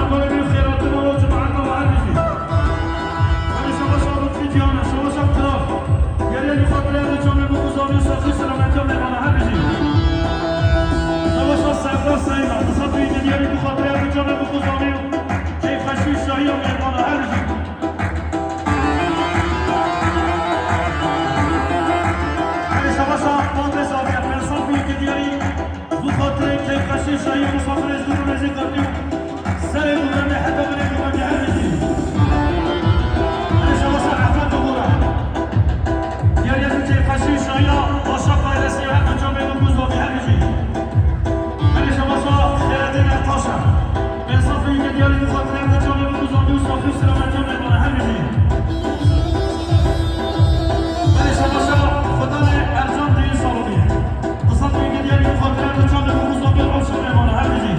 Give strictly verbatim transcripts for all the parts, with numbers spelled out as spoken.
Kolê min xêratina we û cemaeta we her bijî. Hadi şebaşa Lutfî Cîhana, şebaşa Kral. Geriya li xatirê Erdi Çamê bû ku zavî û saxî û selametiya mêvana her bijî. Şebaşa Serdar Seyda, qisa tu yekê diyarî ku xatirê Erdi Çamê bû ku zavî û keyfxweşî û şahiya mêvana her bijî. Hadi şebaşa Padre Zaviya, pensa tu yekê diyarî. Bi xatirê keyfxweşî şahî misafirê ji dûr û nêzîk hatî û serê dûrendê heta binê dûrendê her bijî. Erê şebaşa Ehmed Dogora. Diyariya ji keyfxweşî şahiya başa paydesî her du camê min bû zavî her bijî. Erê şebaşa Xêretîn Ertaşa. Bêsafî ke diyarî bi xatirê her du camê min bû zavî û safî û selametiya mêvana her bijî. Erê şebaşa Xudanê Ercan Dîn Salomî. Qisa tu yekê diyarî bi xatirê her du camê min bû zavî û safî û selametiya mêvana her bijî.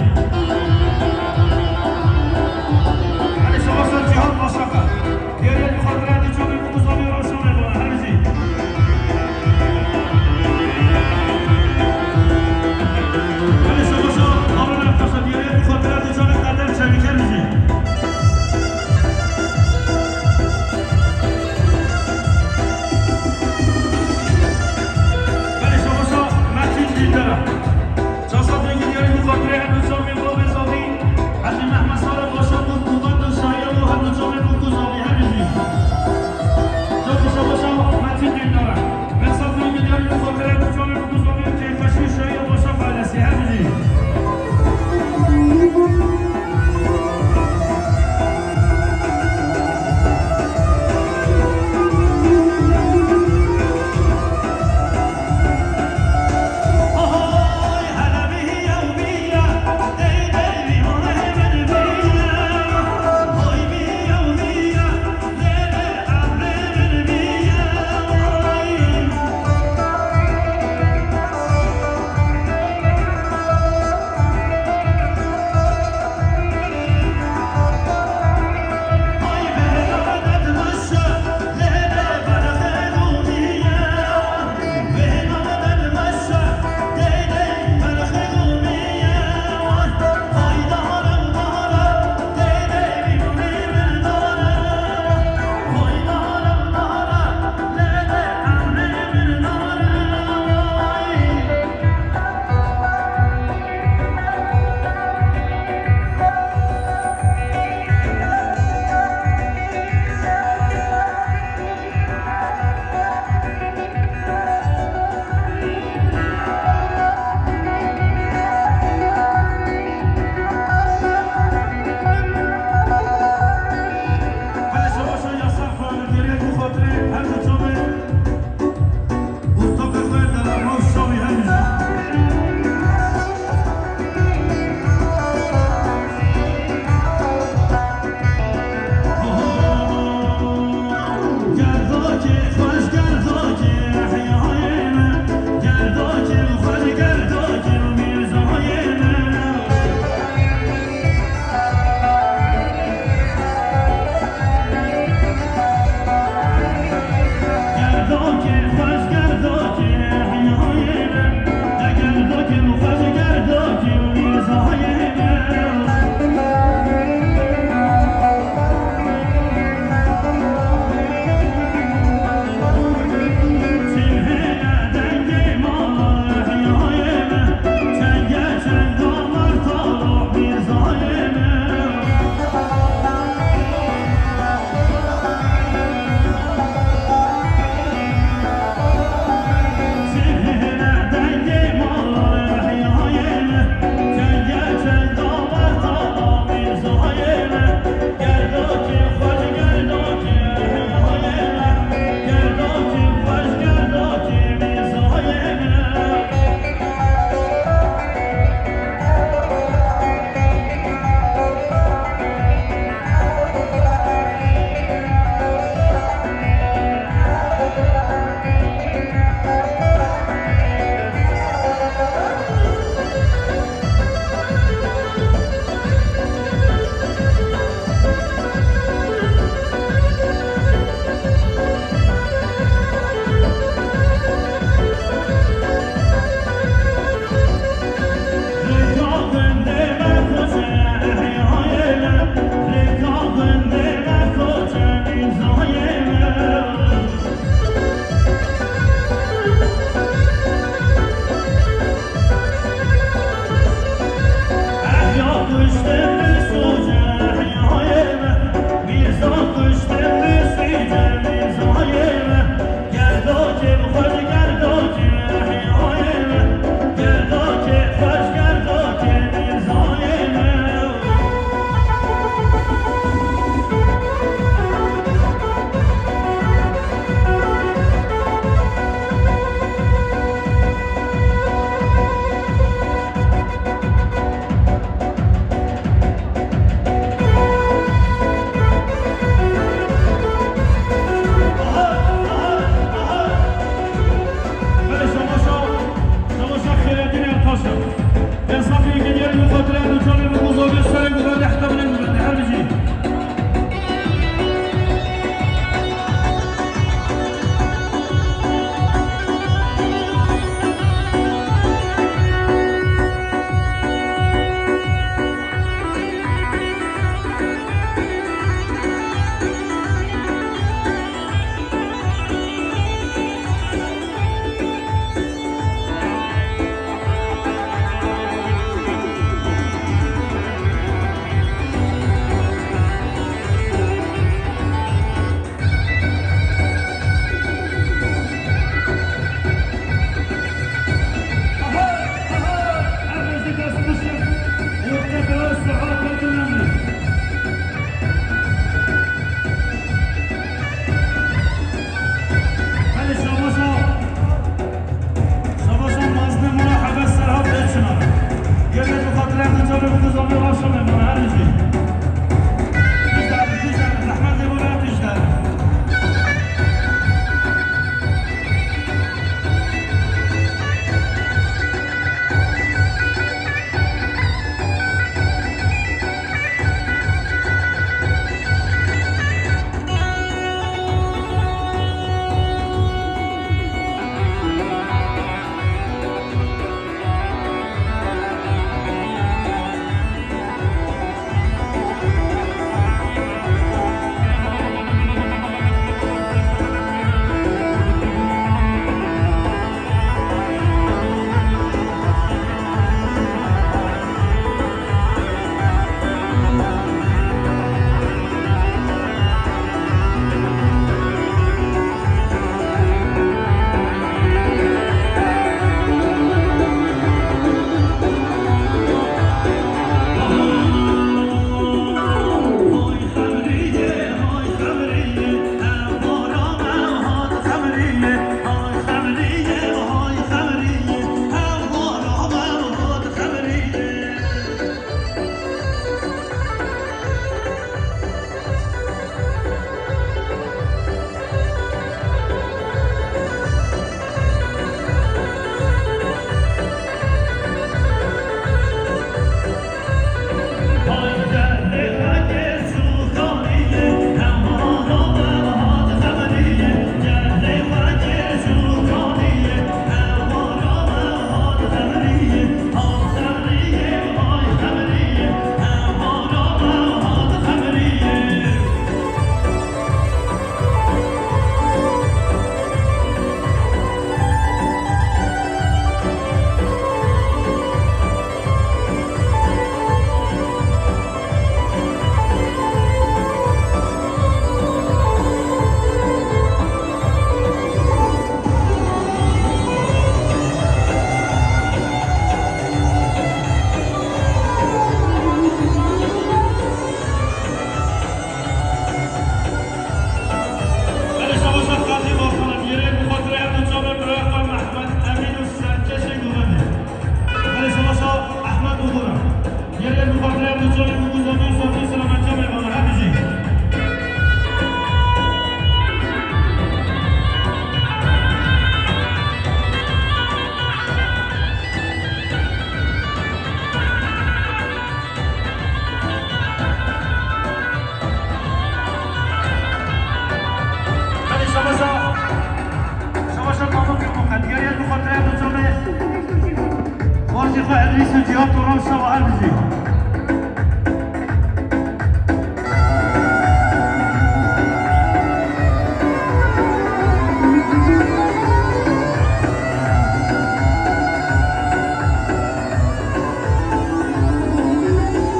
Xwe Edrîs û Cihat û Rewşa we her bijî.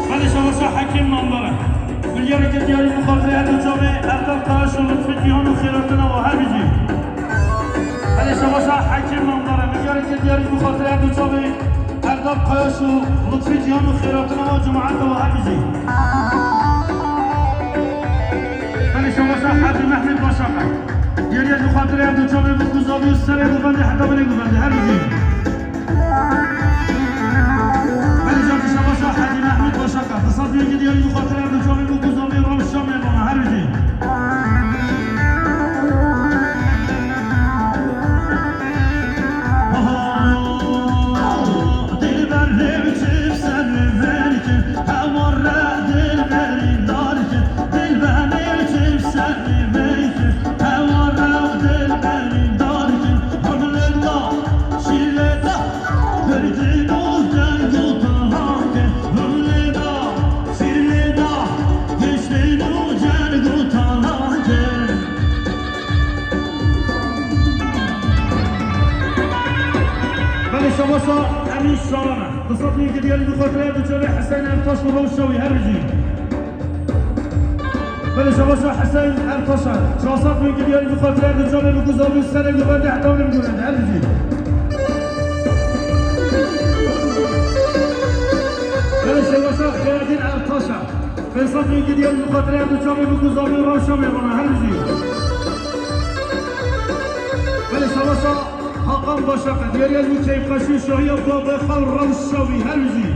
Belê şabaşa Hekîm Namdar e. Milyareke diyarî bi xatirê her du çavê Erdal Karaş û Lutfî Cîhan û xêratina we her bijî. Belê şabaşa Hekîm Namdar e. Milyareke diyarî bi xatirê her du çavê Erdal Karaş û Lutfî Cîhan û xêratina we cemaeta we her bijî. Belê şabaşa Hecî Mehmet Başak e. Diyariya ji xatirê her du çavê bi guzavî û serê govendê heta binê govendê her bijî. Belê şabaşa Hecî Mehmet Başak e. Di sed milyonkê diyarî ji xatirê her du çavê bi guzavî rewşa mêvana her bijî. Belê şabaşa Emîn Şaran e. Du sed milyonkê diyarî bi xatirê her du çavê Hüseyin Ertaş û rewşa wî her bijî. Belê şabaşa Hüseyin Ertaş e. Çar sed milyonkê diyarî bi xatirê her du çavê bi guzavî û serê govendê heta binê govendê her bijî. Belê şabaşa Xeyredîn Ertaş e. Pênc sed milyonkê diyarî bi xatirê her du çavê bi guzavî û rewşa mêvana her bijî. Belê şabaşa Hakan Başak e. Diyariya ji bo keyfxweşî û şahiya babê xwe û rewşa wî her bijî.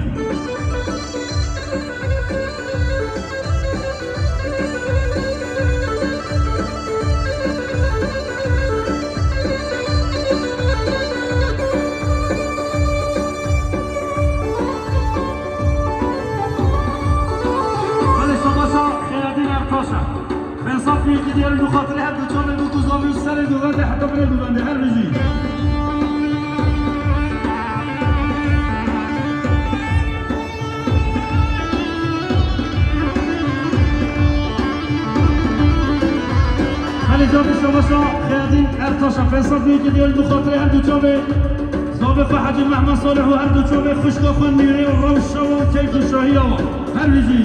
Belê şabaşa Xeyredîn Ertaş e. Pênc sed milyonkê diyarî bi xatirê her du çavê bi guzavî û serê govendê heta binê govendê her bijî. Belê carê şabaşa Xeyredîn Ertaş e. Pênc sed milyonkê diyarî bi xatirê her du çavê zavê xwe Hecî Mehmed Salih û her du çavê xwişka xwe Nîrê û rewşa we û keyf û şahiya we her bijî.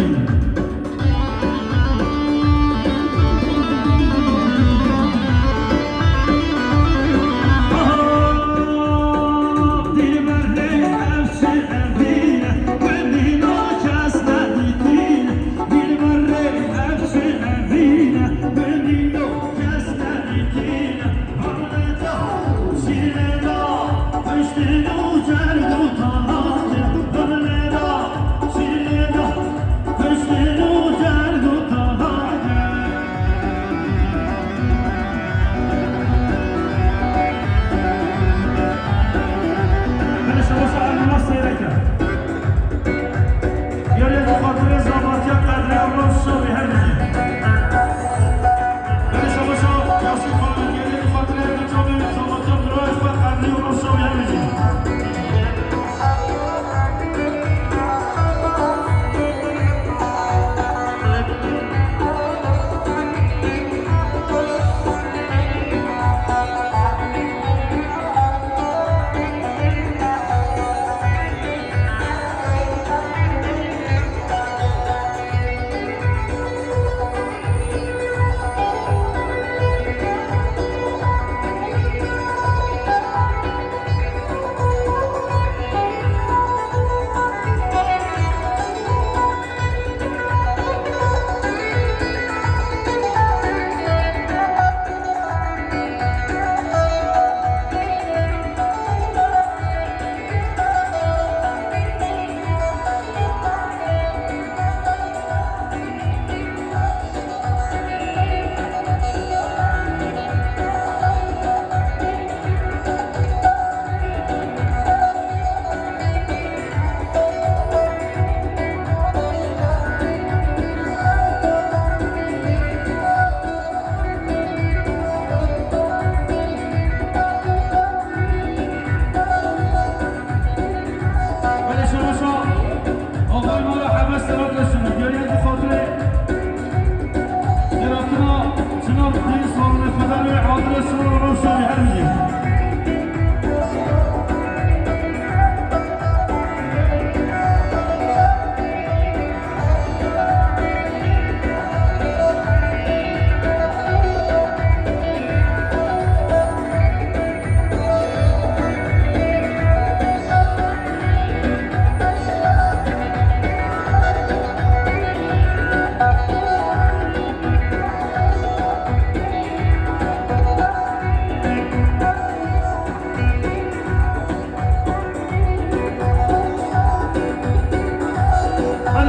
Belê şabaşa Ermina Seyrek e. Diyariya ji xatirê zavatiya Qedrê û rewşa wî her bijî. Belê şabaşa Yasîn Xanlar, diyariya ji xatirê her du çavê zavatiya birayê xwe Qedrê û rewşa wî her bijî.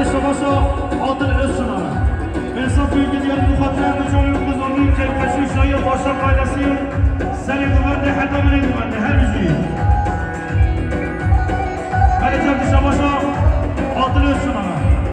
Savaşa Adil Özçınar. Esas bilgi diğer mukadder Mücahit Kuzurlu Kevkaşi Şahı Paşa Kalesi. Seni güvende, heta beni güvende, her bizi.